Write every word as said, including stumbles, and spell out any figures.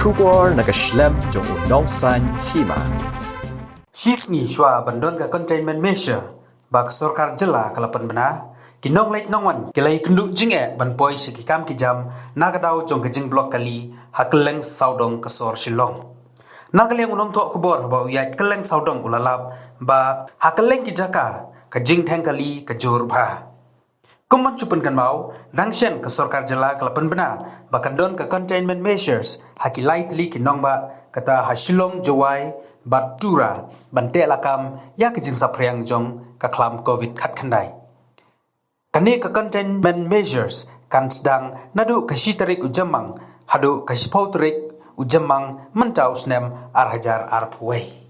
Khubor na ka shlem jong u nongsan hima. Shisngi shuwa ban don ka containment measure ba ka sorkar jylla ka la pynbna, ki nongleit nongwan ki la ïakynduh jingeh ban poi sha ki kam ki jam na ka daw jong ka jingblok kali ha kylleng sawdong ka sor Shillong. Na ka liang u nongthoh khubor haba u ïaid kylleng sawdong u la lap ba ha kylleng ki jaka ka jingtheng kali ka jur bha. Kum ban shu pynkynmaw, dang shen ka sorkar jylla ka la pynbna ba kan don ka containment measures ha ki lai tylli ki nongbah, kata ha Shillong, Jowai bad Tura, ban teh lakam ïa ka jingsaphriang jong ka khlam covid khatkhyndai. Kane ka containment measures kan sdang naduh ka shi tarik u Jymmang haduh ka shiphew tarik u Jymmang mynta u snem ar hajar arphew wei.